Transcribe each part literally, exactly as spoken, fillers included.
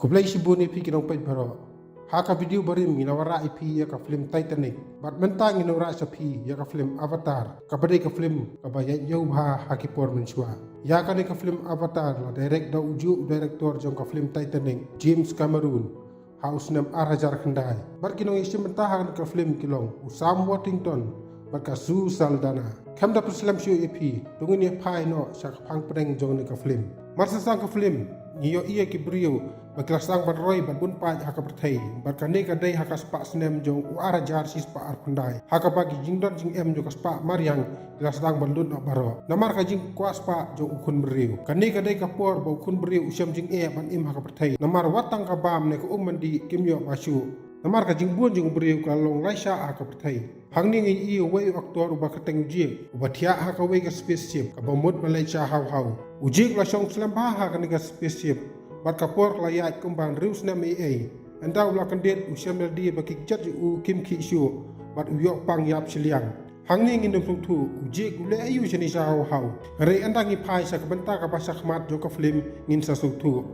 Khublei shibun ïa phi ki nongpeit baroh. Ha ka video barim ngin wanrah ïa phi ïa ka film Titanic. Bad mynta ngin wanrah sha phi ïa ka film Avatar. Kaba dei ka film kaba ïaid ïew bha ha ki por mynshuwa. Ïa kane ka film Avatar la direct da ujuh u director jong ka film Titanic, James Cameron, ha u snem ar hajar khyndai. Bad ki nongïashim bynta ha kane ka film ki long u Sam Worthington bad ka Zoe Saldana. Khlem da pynslem shuh ïa phi, to ngin ïa phai noh sha ka phang pdeng jong kane ka film. Mar shisha ka film, ngi ïohi ïa ki briew ba ki la sdang ban roi bad bun paid ha ka pyrthei. Bad kane ka dei ha ka spah snem jong u ar hajar shispah ar phew khyndai, ha kaba ki jingdon jingem jong ka spah mariang ki la sdang ban lut noh baroh. Namar ka jingkwah spah jong u khun briew. Kane ka dei ka por ba u khun briew u shem jingeh ban im ha ka pyrthei. Namar wat tang ka bam ne ka um ban dih kim ïoh ba shuh. Namar ka jingbun jong u briew ka la long laishah ha ka pyrthei. Hangne ngi ïohi uwei u actor uba kyrteng u Jake, uba thiah ha kawei ka spaceship kaba mut ban leit sha hawhaw. U Jake u la shong slem bha ha kane ka spaceship. Bad ka por ka la ïaid kumba hynriew snem eiei. Ynda u la kyndit, u shem lade ba ki kjat jong u kim khih shuh. Bad u ïoh pang ïap shiliang. Hangne ngin ym sngewthuh u Jake u leh aïu shane sha hawhaw. Hynrei ynda ngi phai sha ka bynta kaba sha khmat jong ka film ngin sa sngewthuh.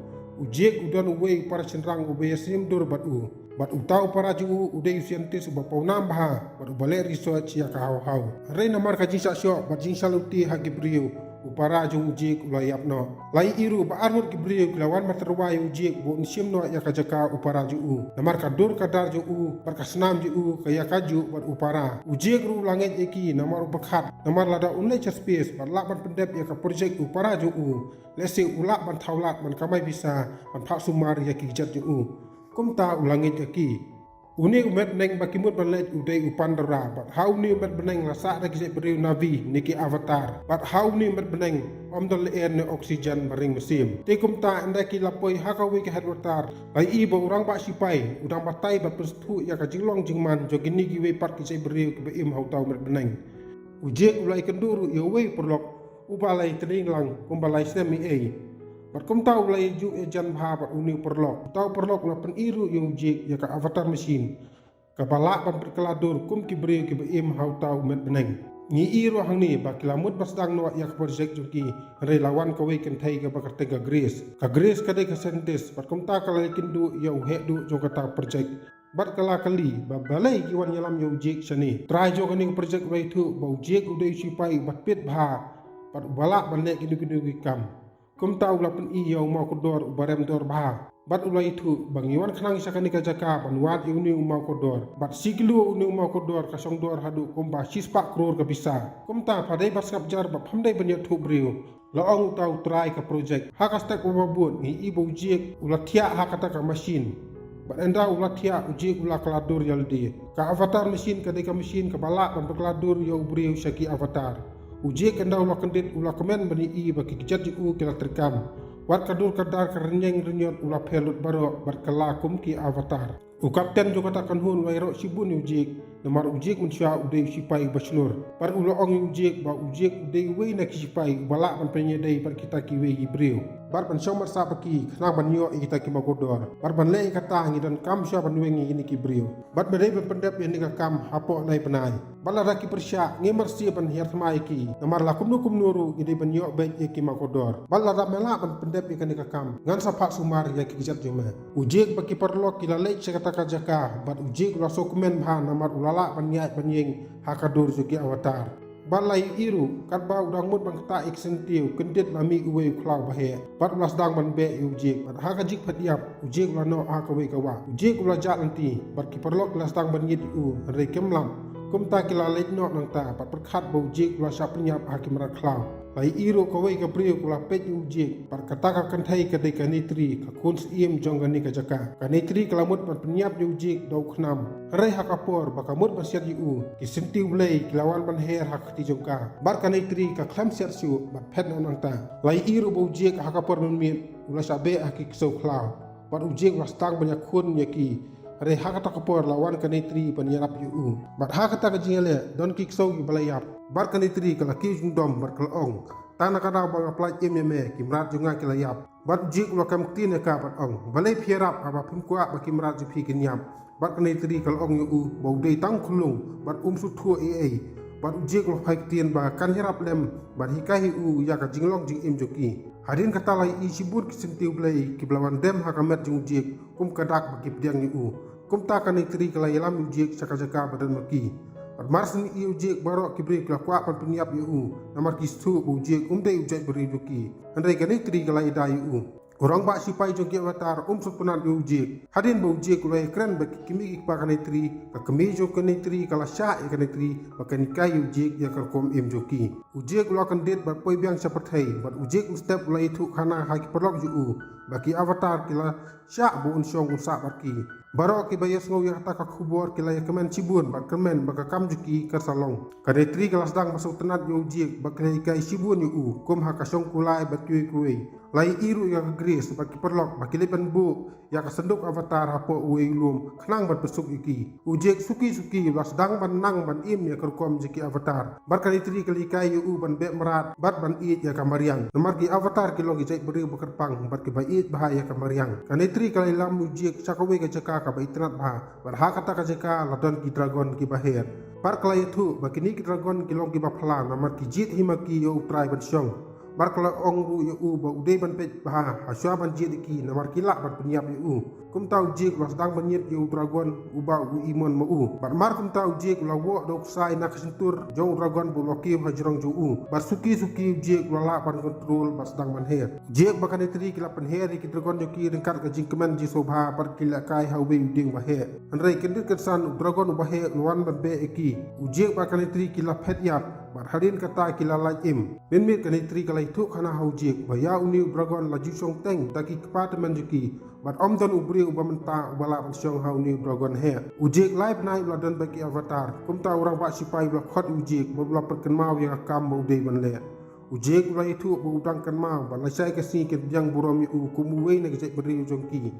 U Jake u don uwei u para shynrang uba ïasngewdur bad u. Bad uta u para jong u u dei u scientist uba pawnam bha bad uba leh research ïa ka hawhaw. Hynrei namar ka jingshah shoh bad jingshah lynti ha ki briew, u para jong u Jake u la ïap noh. La ïohi ruh ba arngut ki briew ki la wan ban tyrwa ïa u Jake ba un shim noh ïa ka jaka u para jong u. Namar ka dur ka dar jong u bad ka snam jong u ka ïa kajuh bad u para. U Jake ruh u la ngeit ïa ki namar u pyrkhat, namar lada un leit sha space bad lah ban pyndep ïa ka project u para jong u, lehse u lah ban thaw lad ban kamai pisa ban phah sumar ïa ki kjat jong u. Kumta u la ngeit ïa ki. Une u met bneng ba ki mut ban leit u dei u Pandora, bad ha une u met bneng la sah da ki jaitbynriew Na'vi ne ki Avatar. Bad ha une u met bneng ym don lyer ne oxygen ba ring mynsiem. Te kumta ynda ki la poi ha kawei ka headquarter, la ïohi ba u rangbah shipai u dang batai bad pynsngewthuh ïa ka jinglong jingman jong kine kiwei pat ki jaitbynriew kiba im ha uta u met bneng. U Jake u la ïakynduh ruh ïa uwei u paralok uba la ïatrei lang kumba lai snem eiei. Bad kumta u la ïajuh ïajan bha bad une u paralok. Uta u paralok u la pyni ruh ïa u Jake ïa ka Avatar machine, kaba lah ban pynkylla dur kum ki briew kiba im ha uta u met bneng. Ngi ïohi ruh hangne ba ki la mut ban sdang noh ïa ka project jong ki, hynrei la wan kawei kynthei kaba kyrteng ka Grace. Ka Grace ka dei ka scientist, bad kumta ka la ïakynduh ïa u heh duh jong kata ka project. Bad ka la kylli ba balei ki wan ïalam ïa u Jake shane. U trai jong kane ka project u la ïathuh ba u Jake u dei u shipai uba tbit bha bad uba lah ban leh kino kino ki kam. Kumta u la pyni ïa u mawkordor uba rem dor bha. Bad u la ïathuh ba ngi wan khnang sha kane ka jaka ban wad ïa une u mawkordor. Bad shi kilo une u mawkordor ka shong dor haduh kumba shispah klur ka pisa. Kumta pha dei ban sngap jar bad pham dei ban ïathuh briew, la ong uta u trai ka project. Ha ka stek uba bud ngi ïohi ba u Jake u la thiah ha kata ka machine. Bad ynda u la thiah u Jake u la kylla dur ïalade. Ka Avatar machine ka dei ka machine kaba lah ban pynkylla dur ïa u briew sha ki Avatar. U Jake ynda u la kyndit u la kmen ban ïohi ba ki kjat jong u ki la treikam. Wat ka dur ka dar ka rynïeng rynïot u la pher lut baroh bad kylla kum ki Avatar. U kapten jong kata ka kynhun u la ïaroh shibun ïa u Jake, namar u Jake mynshuwa u dei u shipai uba shlur. Bad u la ong ïa u Jake ba u Jake u dei uwei na ki shipai uba lah ban pynïadei bad kita kiwei ki briew. Bad ban shong marsa bad ki khnang ban ïoh ïa kita ki mawkordor. Bad ban leh ïa kata ngi donkam shuwa ban weng ïa kine ki briew. Bad ba dei ban pyndep ïa kane ka kam hapoh lai bnai. Bad lada ki pyrshah ngi marsi ban hiar thma ïa ki. Namar la kumno kumno ruh ngi dei ban ïoh beit ïa ki mawkordor. Bad lada me lah ban pyndep ïa kane ka kam, ngan sa phah sumar ïa ki kjat jong me. U Jake bad ki paralok ki la leit sha kata ka jaka, bad u Jake u la sngewkmen bha namar u la lah ban ïaid ban ïeng ha ka dur jong ki Avatar. Bad la ïohi ruh katba u dang mut ban ktah ïa ki syntiew, kyndit la mih uwei u khlaw ba heh. Bad u la sdang ban beh ïa u Jake. Bad ha ka jingphet ïap, u Jake u la noh ha kawei ka wah. U Jake u la jah lynti, bad ki paralok ki la sdang ban ngeit ïa u, hynrei kim lap. Kumta ki la leit noh nangta, bad pyrkhat ba u Jake u la shah pynïap ha ki mrad khlaw. La ïohi ruh kawei ka briew ka la peit ïa u Jake, bad kata ka kynthei ka dei ka Neytiri, ka khun syiem jong kane ka jaka. Ka Neytiri ka la mut ban pynïap ïa u Jake da u khnam. Hynrei ha ka por ba ka mut ban siat ïa u, ki syntiew Blei ki la wan ban her ha ka kti jong ka. Bad ka Neytiri ka khlem siat shuh, bad phet noh nangta. La ïohi ruh ba u Jake ha ka por mynmiet u la shah beh ha ki ksew khlaw. Bad u Jake u la sdang ban ïakhun ïa ki. Hynrei ha kata ka por la wan ka Neytiri ban ïarap ïa u. Bad ha kata ka jingïaleh don ki ksew kiba la ïap. Bad ka Neytiri ka la kiew jingdom bad ka la ong, tang na ka daw ba nga pynlait im ïa me, ki mrad jong nga ki la ïap. Bad u Jake u la kam ktien ïa ka bad ong, balei phi ïarap haba phim kwah ba ki mrad jong phi kin ïap? Bad ka Neytiri ka la ong ïa u ba u dei tang u khunlung bad um sngewthuh ei ei. Bad u Jake u la phai ktien ba kan ïarap lem bad hikai hi u ïa ka jinglong jingim jong ki. Hadien kata la ïohi shibun ki syntiew blei kiba la wan dem ha ka met jong u Jake kum ka dak ba ki pdiang ïa u. Kumta ka Neitri ka la ïalam ïa u Jake sha ka jaka ba don ma ki. Bad mar shen ïohi ïa u Jake baroh ki briew ki la kwah ban pynïap ïa u, namar ki sngewthuh ba u Jake um dei u jaitbynriew jong ki. Hynrei ka Neitri ka la ïada ïa u. U rangbah sipai jong ki Avatar um sngewtynnat ïa u Jake. Hadien ba u Jake u la ïakren bad ki kmie ki kpa ka Neitri, ka kmie jong ka Neitri ka la shah ïa ka Neitri ba kan hikai ïa u Jake ïa ka rukom im jong ki. U Jake u la kyndit bad poi biang sha pyrthei, bad u Jake mynstep u la ïathuh khana ha ki paralok jong u ba ki Avatar ki la shah ba un shong un sah bad ki. Baroh kiba ïohsngew ïa kata ka khubor ki la ïakmen shibun bad kyrmen ba ka kam jong ki kan sa long. Ka Neitri ka la sdang ban sngewtynnat ïa u Jake bad ka la hikai shibun ïa u, kum ha ka shong kulai bad kiwei kiwei. La ïohi ruh ïa ka Grace bad ki paralok ba ki leit ban buh ïa ka synduk Avatar hapoh uwei u lum khnang ban pynsuk ïa ki. U Jake suki suki u la sdang ban nang ban im ïa ka rukom jong ki Avatar. Bad ka Neitri ka la hikai ïa u ban beh mrad bad ban ïeit ïa ka mariang, namar ki Avatar ki long ki jaitbynriew ba kyrpang bad kiba ïeit bha ïa ka mariang. Ka Neitri ka la ïalam ïa u Jake sha kawei ka jaka kaba itynnat bha. Bad ha kata ka jaka la don ki dragon kiba her. Bad ka la ïathuh ba kine ki dragon ki long kiba phylla, namar ki jied hi ma ki ïa u trai ban shong. Bad ka la ong ruh ïa u ba u dei ban peit bha ha shuwa ban jied ïa ki, namar ki lah ban pynïap ïa u. Kumta u Jake u la sdang ban ñiad ïa u dragon uba u imon ma u. Bad mar kumta u Jake u la woh da u ksai na ka shyntur jong u dragon ba u la kiew ha jrong jong u. Bad suki suki u Jake u la lah ban kontrol bad sdang ban her. U Jake bad ka Neitri ki la pynher ïa ki dragon jong ki ryngkat ka jingkmen jingsngewbha bad ki la kai ha uwei u dieng ba heh. Hynrei kyndit kynsan u dragon uba heh u la wan ban beh ïa ki. U Jake bad ka Neitri ki la phet ïap bad hadien kata ki la lait im. Mynmiet ka Neitri ka la ïathuh khana ha u Jake ba ïa une u dragon la ju shong teng da ki kpa tymmen jong ki. Bad ym don u briew uba mynta uba lah ban shong ha une u dragon heh. U Jake lai bnai u la don bad ki Avatar. Kumta u rangbah sipai u la khot ïa u Jake bad u la pynkynmaw ïa ka kam ba u dei ban leh. U Jake u la ïathuh ba u dang kynmaw ba lashai ka sngi kin pdiang burom ïa u kum uwei na ki jaitbynriew jong ki.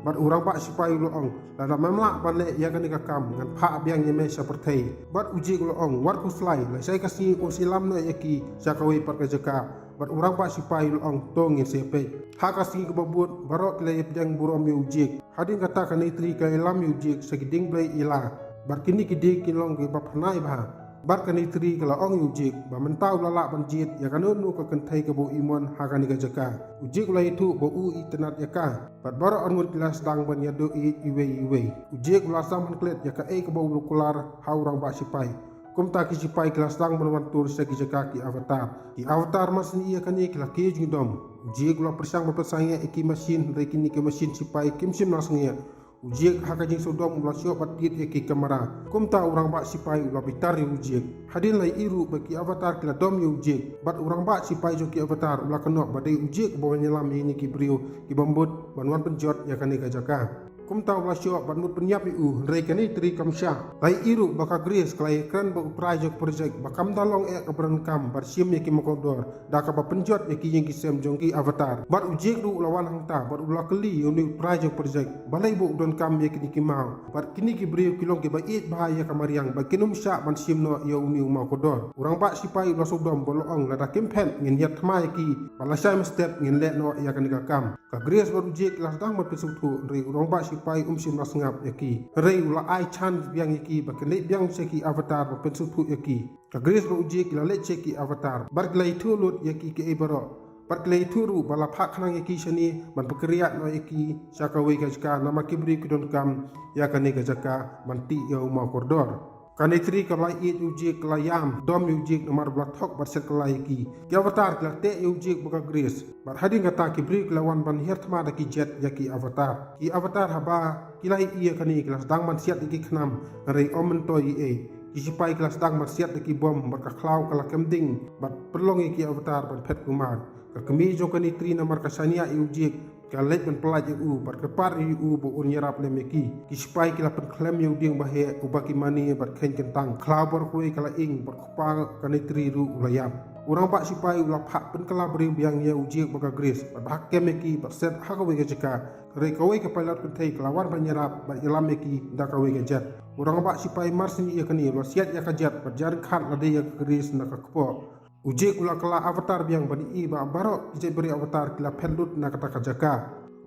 Bad u rangbah sipai u la ong, lada mem lah ban leh ïa kane ka kam, ngan phah biang ïa me sha pyrthei. Bad u Jake u la ong, wat khuslai, lashai ka sngi un sa ïalam noh ïa ki sha kawei pat ka jaka. Bad u rangbah sipai u la ong, to ngin sa ïapeit. Ha ka sngi kaba bud baroh ki la ïapdiang burom ïa u Jake. Hadien kata ka Neitri ka la ïalam ïa u Jake sha ki dieng blei ïa la. Bad kine ki dieng ki long kiba phynnai bha. Bad ka Neitri ka la ong ïa u Jake ba mynta u la lah ban jied ïa kano kano ka kynthei kaba u imon ha kane ka jaka. U Jake u la ïathuh ba u itynnat ïa ka. Bad baroh arngut ki la sdang ban ïaduh ïeit iwei ïa iwei. U Jake u la sdang ban klet ïa kaei kaba u la kular ha u rangbah sipai. Kumta ki sipai ki la sdang ban wan tur sha ki jaka ki Avatar. Ki Avatar mar shen ïohi ïa kane ki la kiew jingdom. U Jake u la pyrshang ban pynsangeh ïa ki mashin, hynrei kine ki mashin sipai kim shym la sangeh. U Jake ha ka jingsngewdom u la shoh bad tied ïa ki kamera. Kumta u rangbah sipai u la bitar ïa u Jake. Hadien la ïohi ruh ba ki Avatar ki la dom ïa u Jake. Bad u rangbah sipai jong ki Avatar u la kynnoh ba dei u Jake uba wan ïalam ïa kine ki briew kiba mut ban wan pynjot ïa kane ka jaka. Kumta u la shoh bad mut pynïap ïa u, hynrei ka Neitri kam shah. La ïohi ruh ba ka Grace ka la ïakren bad u trai jong ka project ba kam da long eh kaba donkam ban shim ïa ki mawkordor da kaba pynjot ïa ki ïing ki sem jong ki Avatar. Bad u Jake ruh u la wan hangta bad u la kylli ïa une u trai jong ka project balei ba u donkam ïa kine ki maw. Bad kine ki briew ki long kiba ïeit bha ïa ka mariang bad kin ym shah ban shim noh ïa une u mawkordor. U rangbah sipai u la sngewdom bad u la ong, lada kim phet ngin ïaid thma ïa ki, bad lashai mynstep ngin leh noh ïa kane ka kam. Ka Grace bad u Jake ki la sdang ban pynsngewthuh, hynrei u rangbah sipai um shym la sngap ïa ki. Hynrei u la ai chance biang ïa ki ba kin leit biang sha ki Avatar ban pynsngewthuh ïa ki. Ka Grace bad u Jake ki la leit sha ki Avatar bad ki la ïathuh lut ïa ki kaei baroh. Bad ki la ïathuh ruh ba la phah khnang ïa ki shane ban pynkynriah noh ïa ki sha kawei ka jaka, namar ki briew ki donkam ïa kane ka jaka ban tih ïa u mawkordor. Ka Neitri ka la ïeit ïa u Jake, ka la ïam dom ïa u Jake namar ba la thok bad shet kylla ïa ki. Ki Avatar ki la teh ïa u Jake bad ka Grace. Bad hadien kata ki briew ki la wan ban hiar thma da ki jet ïa ki Avatar. Ki Avatar haba ki la ïohi ïa kane ki la sdang ban siat ïa ki khnam, hynrei ym myntoi ei ei. Ki sipai ki la sdang ban siat ïa ki bom bad ka khlaw ka la kem ding bad pynlong ïa ki Avatar ban phet kulmar. Ka kmie jong ka Neitri namar ka shaniah ïa u Jake, ka leit ban pyllait ïa u bad kyrpad ïa u ba un ïarap lem ïa ki. Ki sipai ki la pynkhlem ïa u dieng ba heh uba ki mane bad kheiñ kyntang. Khlaw baroh kawei ka la ing bad u kpa ka Neitri ruh u la ïap. U rangbah sipai u la phah pynkylla briew biang ïa u Jake bad ka Grace bad ba hakhmat ïa ki bad set ha kawei ka jaka. Hynrei kawei ka pilot kynthei ka la wan ban ïarap bad ïalam ïa ki da kawei ka jet. U rangbah sipai mar shen ïohi ïa kane u la siat ïa ka jet bad jar ryngkat lade ïa ka Grace na ka kpoh. U Jake u la kylla Avatar biang ban ïohi ba baroh ki jaitbynriew Avatar ki la phet lut na kata ka jaka.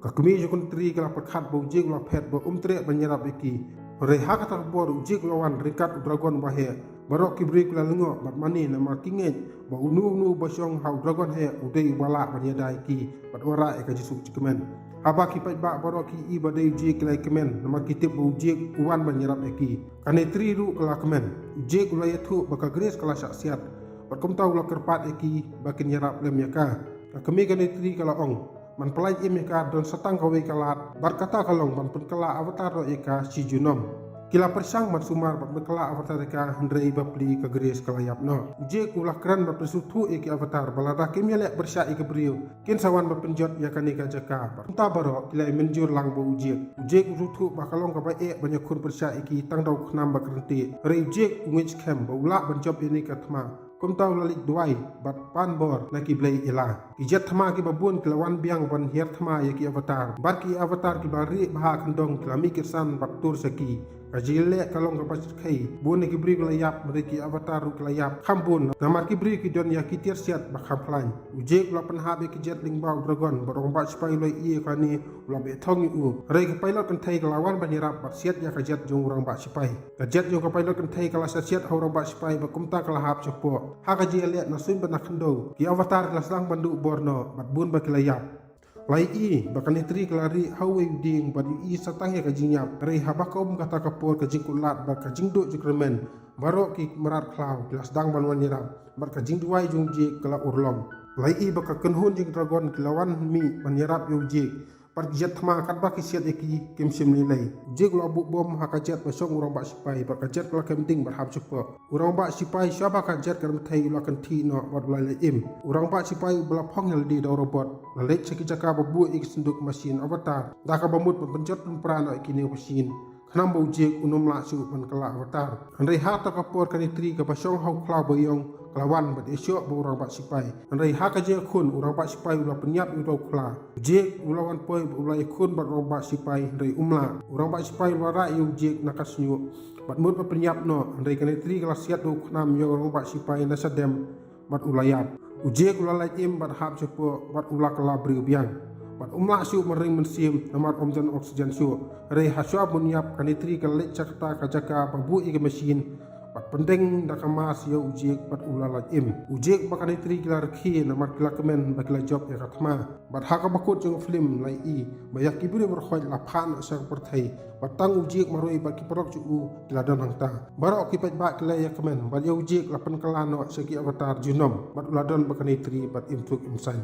Ka kmie jong ka Neitri ka la pyrkhat ba u Jake u la phet ba um treh ban ïarap ïa ki. Hynrei ha kata ka por u Jake u la wan ryngkat u dragon ba heh. Baroh ki briew ki la lyngngoh bad mane namar ki ngeit ba uno uno uba shong ha u dragon heh u dei uba lah ban ïada ïa ki bad wanrah ïa ka jingsuk jingkmen. Haba ki paidbah baroh ki i ba dei u Jake ki la ïakmen namar ki tip ba u Jake u wan ban ïarap ïa ki. Ka Netri ruh ka la kmen. U Jake u la ïathuh ba ka Grace ka la shah siat bad kumta u la kyrpad ïa ki ba kin ïarap lem ïa ka. Ka kmie ka Netri ka la ong, man pynlait im ïa ka, don sa tang kawei ka lad bad kata ka long ban pynkylla Avatar noh ïa ka shi junom. Ki la pyrshang ban sumar ban pynkylla Avatar ïa ka, hynrei bapli ka Grace ka la ïap noh. U Jake u la kren ban pynsngewthuh ïa ki Avatar ba lada kim ïaleh pyrshah ïa ki briew, kin sa wan ban pynjot ïa kane ka jaka. Bad kumta baroh ki la ïa mynjur lang bad u Jake. U Jake u sngewthuh ba ka long kaba eh ban ïakhun pyrshah ïa ki tang da u khnam bad ka ryntih. Hynrei u Jake u ngeit skhem ba u lah ban jop ïa kane ka thma. Kumta u la leit duwai bad pan bor na ki blei ïla. Ki jet thma kiba bun ki la wan biang ban hiar thma ïa ki Avatar. Bad ki Avatar kiba rieh bha ha kyndong ki la mih kyrsan bad tur sha ki. Ka jingïaleh ka long kaba shyrkhei. Bun na ki briew ki la ïap, hynrei ki Avatar ruh ki la ïap kham bun. Namar ki briew ki don ïa ki tiar siat ba kham khlaiñ. U Jake u la pynhap ïa ki jet lyngba u dragon bad u rangbah sipai u la ïohi ïa kane u la beh thong ïa u. Hynrei ka pilot kynthei ka la wan ban ïarap bad siat ïa ka jet jong u rangbah sipai. Ka jet jong ka pilot kynthei ka la shah siat ha u rangbah sipai bad kumta ka la hap shapoh. Ha ka jingïaleh na suiñ bad na khyndew, ki Avatar ki la sdang ban duh bor noh bad bun ba ki la ïap. La ïohi ba ka Netri ka la rieh ha uwei u dieng bad ïohi sa tang ïa ka jingïap. Hynrei haba ka um kata ka por, ka jingkutlad bad ka jingduh jingkyrmen, baroh ki mrad khlaw ki la sdang ban wan ïarap bad ka jingduwai jong u Jake ka la urlong. La ïohi ba ka kynhun jong ki dragon ki la wan mih ban ïarap ïa u Jake. Bad ki jet thma katba ki siat ïa ki kim shym lei lei. U Jake u la buh bom ha ka jet ba shong u rangbah sipai bad ka jet ka la kem ding bad hap shapoh. U rangbah sipai shuwa ba ka jet ka rymthei u la kynthih noh bad u la leit im. U rangbah sipai uba la phong ïa lade da u robot la leit sha ki jaka ba buh ïa ki synduk machine Avatar da kaba mut ban pynjot pynpra noh ïa kine ki machine. Khnang ba u Jake un ym lah shuh ban kylla Avatar. Hynrei ha kata ka por ka Netri kaba shong ha u khlaw ba ïong ka la wan bad ïashoh bad u rangbah sipai. Hynrei ha ka jingïakhun u rangbah sipai u la pynïap ïa uta u khla. U Jake u la wan poi bad u la ïakhun bad u rangbah sipai hynrei um lah. U rangbah sipai u la rah ïa u Jake na ka shñiuh bad mut ba pynïap noh, hynrei ka Netri ka la siat da u khnam ïa u rangbah sipai na shadem bad u la ïap. U Jake u la lait im bad hap shapoh bad u la kylla briew biang. Bad um lah shuh ban ring mynsiem namar um don oxygen shuh. Hynrei ha shuwa ban ïap ka Netri ka la leit sha kata ka jaka ba buh ïa ki machine bad pyndeng da ka mask ïa u Jake bad u la lait im. U Jake bad ka Netri ki la rkhie namar ki la kmen ba ki la jop ïa ka thma. Bad ha kaba kut jong ka film la ïohi ba ïa ki briew baroh la phah noh sha ka pyrthei. Bad tang u Jake marwei bad ki paralok jong u ki la don hangta. Baroh ki paidbah ki la ïakmen bad ïa u Jake la pynkylla noh sha ki Avatar junom bad u la don bad ka Netri bad im thuk im saiñ.